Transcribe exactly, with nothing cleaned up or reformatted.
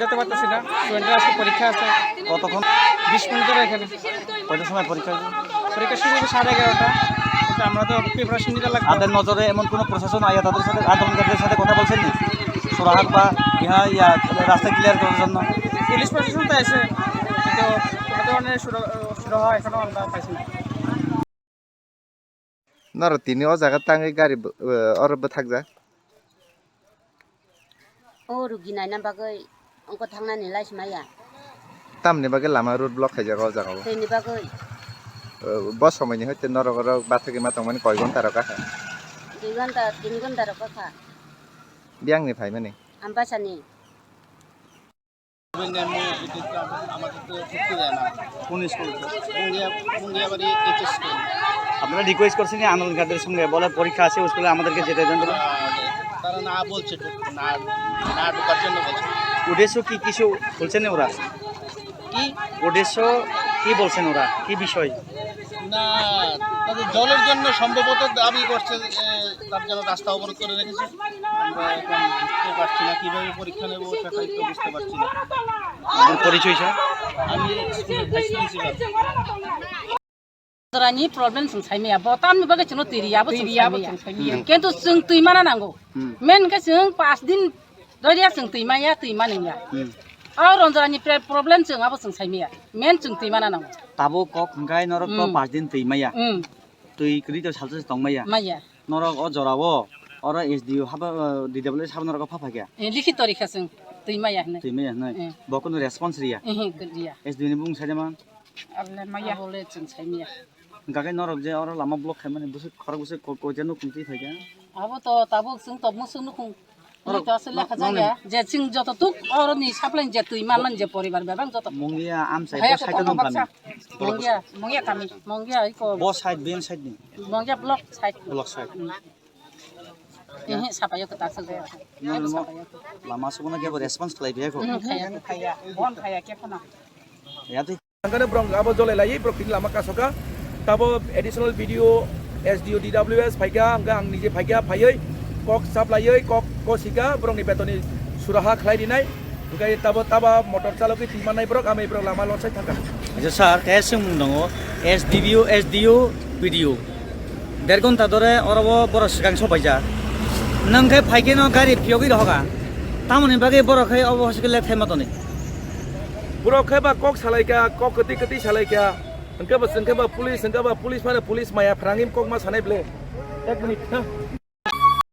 যেতে পারতেছি না, স্টুডেন্টরা আজকে পরীক্ষা আছে। কতক্ষণ? বিশ মিনিট ধরে এখানে। কয়টার সময় পরীক্ষা হবে? পরীক্ষা শুরু হবে সাড়ে এগারোটা, কিন্তু আমরা তো প্রিপারেশন নিতে লাগবে। তাদের নজরে এমন কোনো প্রশাসন আয়া তাদের সাথে, আন্দোলনকারীদের সাথে কথা বলছেন নি? সুরাহাট বা ইহা ইয়া রাস্তা ক্লিয়ার করার জন্য? পুলিশ প্রশাসন তো আছে, কিন্তু কোনো ধরনের সুরা-, সুরাহা এখনো আমরা পাইছি না। Norok tini o jaga tangwi gari bo-, eh, oro bwthakjak. O rugi naina bagwi wngkha thangnani laismaya. Tamni bagwi lama road block khaijak o jaga o? Tini bagwi. Eh, bo somoi ni hoite norok oro bathagwi ma tongmani koi ghonta rok kha? Dui ghonta, tin ghonta rok kha. Biyang ni phaimani? Ambasani. আমাদের তো ঢুকতে দেয় না। কোন স্কুল? Mongia, Mungiabari H S school. আপনারা রিকোয়েস্ট করছেন এই আন্দোলনকারীদের সঙ্গে, বলে পরীক্ষা আছে, ওই স্কুলে আমাদেরকে যেতে দেন বলে? আহ, তারা না বলছে, ঢুক-, না, না ঢোকার জন্য বলছে। উদ্দেশ্য কি কিছু বলছেন ওরা? কি? উদ্দেশ্য কি বলছেন ওরা? কি বিষয়? না, তাদের জলের জন্য সম্ভবত দাবি করছে যে তার জন্য রাস্তা অবরোধ করে রেখেছে। আমরা এখন বুঝতে পারছি না কিভাবে পরীক্ষা নেব, সেটাই তো বুঝতে পারছি না। আপনার পরিচয়, স্যার? আমি স্কুলের vice principal. Rani problem chwng sai maya, bo tamni bagwi chwngno twi riya, bo chwng Twi riya, sai bo maya. Chwng sai maya. Kintu chwng twi mana nango. Hmm. Men khe chwng pas din doriya chwng twi maya, twi mani ya. Hmm. O Ronjorani pre-, problem chwng abo chwng sai maya. Men chwng twi mana nango. Tabuk kok hwnkhe norok to Hmm. pas din twi maya. Hmm. Twi kwrwi to salsa se tong maya. Maya. Norok o jora o, oro S D O haba, eh, D W S haba norok o pha phaikha? Eh, likhito rikha chwng, twi maya hinwi. Twi maya hinwi? Eh. Bo kunu response riya? Eh, eh, riya. S D O ni bumung saida man? Abole maya. Abole chwng sai maya. Hwnkha khe norok je oro lama block khaimani bwswk khorok bwswk ko-, koita nukhung twi phaikha? Abo to tabuk chwng to musu nukhung. Oro Ni to aswk lekha nang-, jaya. Je chwng joto tuk oro ni supply je twi man man je poribar bebak joto. Mungya amchai Haya bo ko side kono nung baksa. Kami. Mungya, Mungya kami. Mungya iko. Bo side, ben side ni. Mungya block side. Block side. Hmm. Ehe, sapayo ko taksa jaya. Nang Ehe, mo sapayo ko. Lama subono kebo response khlai biya ko. Hmm, khaya. Khaya. Bon khaya ke khana. Ya twi. Hwnkhe borok abo jolai laiwi borok tini lama kasokha. Tabo additional B D O, S D O, D W S phaikha, hwnkhe ang nije phaikha, phaiwi kok saplaiwi kok, kok sika borokni betonni suraha khlai rinai. Hwnkhe tabo taba motor chalogwi twi mannai borok, amai borok lama lonsai thangkha. Acha sir, khe swngmung tongo, S D B O, S D O, B D O. Der ghonta dore oro bo borok swkang sopaijak. Nwng khe phaikhe no gari phiyogwi rohoka. Tamoni bagwi borok khe obo hospital le thai ma tonwi. Borok khe ba kok salaikha, kok kwtwi kwtwi salaikha. Hwnkhe ba, hwnkhe ba police, hwnkhe ba police mane police maya phrangwi kok ma sanai ble. Ek minute, ha?